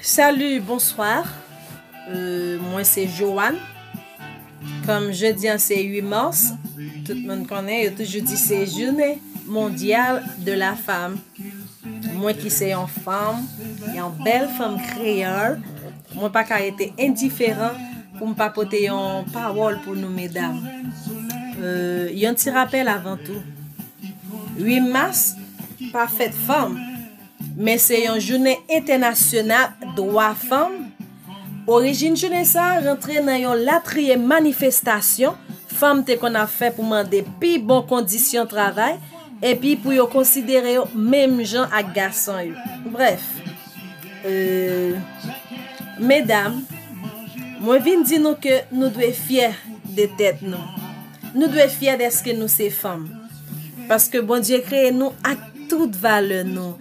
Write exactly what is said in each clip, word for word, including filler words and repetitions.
Salut, bonsoir. Euh, mwen se Joanne. Kòm jodi an se uit mas, tout moun konnen, yo toujou di se Journée Mondiale de la Femme. Mwen ki se yon fanm, yon bèl fanm kreyòl, mwen pa ka rete endiferan pou m pa pote yon pawòl pou nou medam. Euh, yon ti rapèl avan tou. Uit mas pa fèt fanm, men se yon jounen entènasyonal dwa fanm. Orijin jounen sa a rantre nan yon latriye manifestasyon fanm te konn ap fè pou mande pi bon kondisyon travay epi pou yo konsidere yo menm jan ak gason yo. Brèf, euh, medam, mwen vin di nou ke nou dwe fyè de tèt nou. Nou dwe fyè dèske nou se fanm. Paske Bondye kreye nou ak tout valè nou,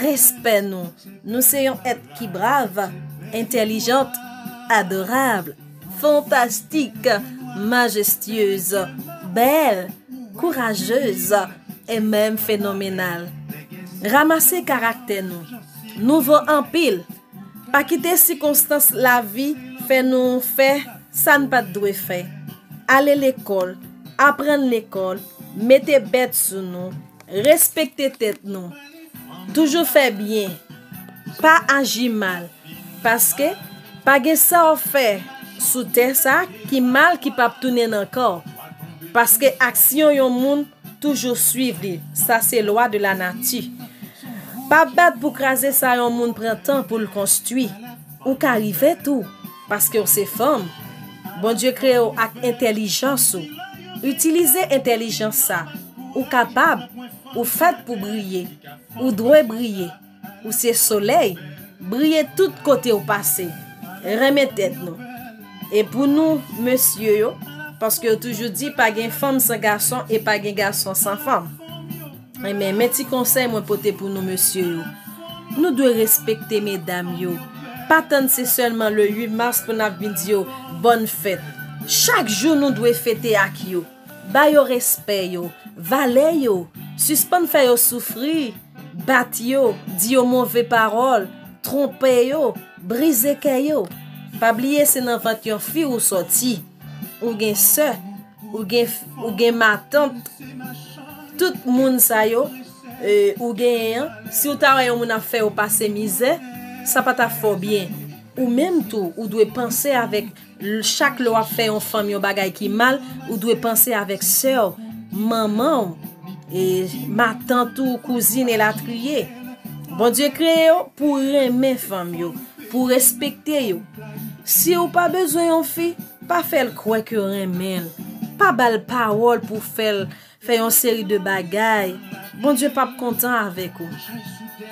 respè nou. Nou se yon èt ki brav, entèlijant, adorab, fantastik, majestyez, bèl, kourajez e menm fenomenal. Ranmase karaktè nou. Nou vo anpil. Pa kite sikonstans lavi fè nou fè sa n pa t dwe fè. Ale lekòl, aprann lekòl, mete bèt sou nou, respekte tèt nou. Toujou fè byen, pa aji mal, paske pa gen sa w fè sou tè sa ki mal ki p ap tounen nan kò w. Paske aksyon yon moun toujou swiv li, sa se lwa de la nati. Pa bat pou kraze sa yon moun pran tan pou l konstwi. Ou ka rive tou, paske w se fanm. Bondye kreye w ak entèlijans ou. Itilize entèlijans sa. Ou kapab, ou fèt pou briye. Ou dwe briye. Ou se solèy. Briye tout kote w pase. Renmen tèt nou. E pou nou mesye yo, paske yo toujou di pa gen fanm san gason e pa gen gason san fanm. Enben, men ti konsèy mwen pote pou nou mesye yo. Nou dwe respekte medam yo. Pa tann se sèlman le uit mas pou n ap vin di yo bòn fèt. Chak jou nou dwe fete ak yo. Ba yo respè yo, valè yo. Sispann fè yo soufri, bat yo, di yo move pawòl, twonpe yo, brize kè yo. Pa bliye se nan vant yon fi ou sòti. Ou gen sè, ou gen, ou gen matant. Tout moun sa yo, e, ou genyen an, si w ta wè yon moun ap fè yo pase mizè, sa pa t ap fè w byen. Ou menm tou, ou dwe panse avèk l-, chak lè w ap fè yon fanm yon bagay ki mal, ou dwe panse avèk sè w, manman w, e, matant ou, kouzin, elatriye. Bondye kreye w pou renmen fanm yo, pou respekte yo. Si w pa bezwen yon fi, pa fè l kwè ke w renmen l. Pa ba l pawòl pou fè l fè yon seri de bagay. Bondye p ap kontan avèk ou.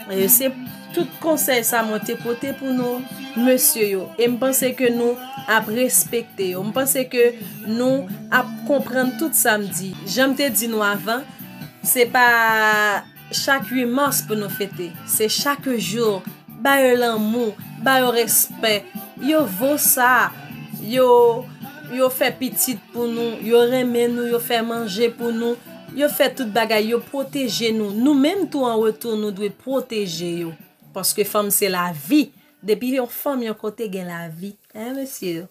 E se tout konsèy sa mwen te pote pou nou, mesye yo. E m panse ke nou ap respekte yo. M panse ke nou ap konprann tout sa m di. Jan m te di nou avan, se pa chak uit mas pou nou fete. Se chak jou. Ba yo lanmou, ba yo respè. Yo vo sa. Yo, yo fè pitit pou nou, yo renmen nou, yo fè manje pou nou, yo fè tout bagay, yo pwoteje nou. Nou menm tou an retou, nou dwe pwoteje yo. Paske fanm se lavi. Depi yon fanm yon kote gen lavi. Hein, mesye?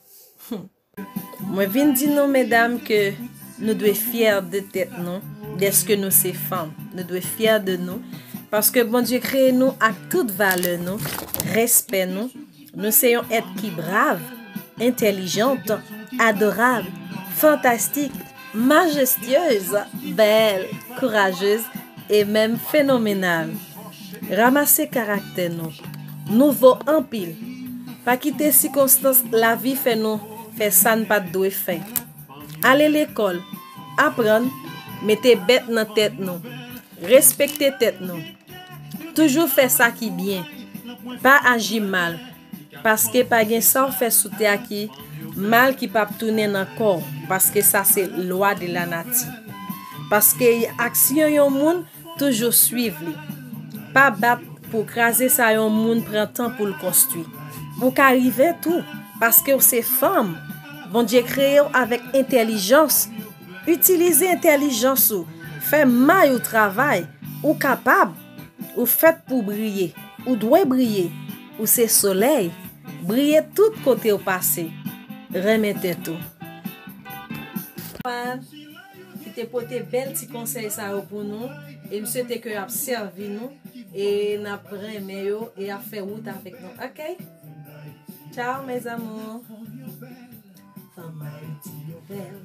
Mwen vin di nou, medam, ke nou dwe fyè de tèt nou, dèske nou se fanm. Nou dwe fyè de nou, paske Bondye kreye nou ak tout valè nou, respè nou. Nou se yon èt ki brav, entèlijant, adorab, fantastik, majestyez, bèl, kourajez e menm fenomenal. Ranmase karaktè nou. Nou vo anpil. Pa kite sikonstans lavi fè nou fè sa n pa t dwe fè. Ale lekòl, aprann, mete bèt nan tèt nou. Respekte tèt nou. Toujou fè sa ki byen. Pa aji mal. Paske pa gen sa w fè sou tè a ki mal ki p ap tounen nan kò w. Paske sa se lwa de la nati. Paske aksyon yon moun toujou swiv li. Pa bat pou kraze sa yon moun pran tan pou l konstwi. Ou ka rive tou, paske w se fanm. Bondye kreye w avèk entèlijans. Itilize entèlijans ou. Fè may ou travay. Ou kapab. Ou fèt pou briye. Ou dwe briye. Ou se solèy, briye tout kote w pase. Renmen tèt ou. Ki te pote bèl ti konsèy sa yo pou nou, e m swete ke y ap sèvi nou, e n ap renmen yo, e y ap fè wout avèk nou, ok? Ciao, mes amours. Fanm Ayiti yo bèl.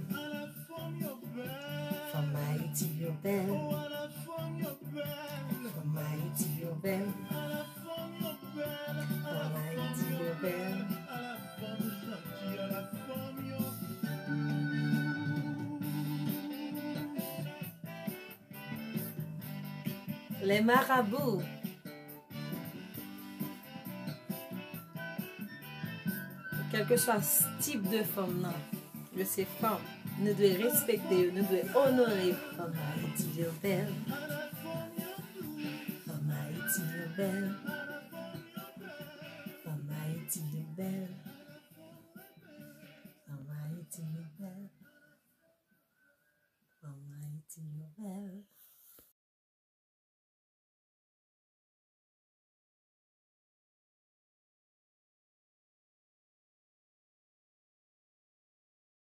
Fanm Ayiti yo bèl. Fanm Ayiti yo bèl. Fanm Ayiti yo bèl. Les marabouts. Kèlkeswa tip de fanm nan, yo se fanm. Nou dwe respekte yo, nou dwe onore yo. Fanm Ayiti yo bèl.